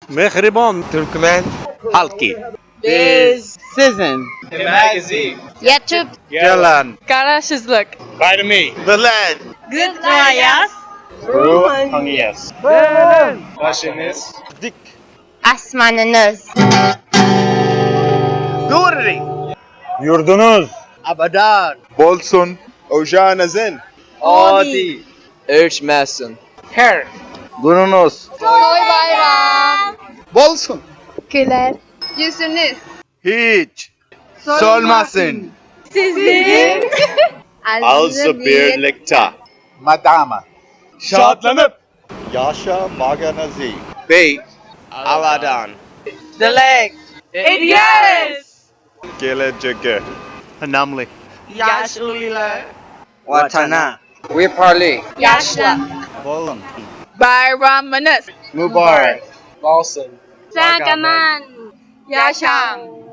Mähriban. Türkmen halky. Biz. Sizin. Ýatyp. Gelen. Garaşsyzlyk. Bayramy. Bilen. Gutlaýas. Ruhanyýas. Başyňyz. Dik. Asmanyňyz. Durri. Ýurdunuz. Abadan. Bolsun. Ojanazin. Adi. Ölçmesin. Her. Gurunuz. Toý baýram. Bolsun. Güler. Ýüzüňiz. Hiç. Solmasın. Sizin. Alzı birlikte. Madama. Şatlanıp. Yaşa Maganazi. Bey. Aladan. Dilek. Edýäris. Gelecek. Önemli. Yaşlılar. Vatana. Weparli. Ýaşla. Bolun. Baýramyňyz. Mübarek. Bolsun. Sagaman. Ýaşaň.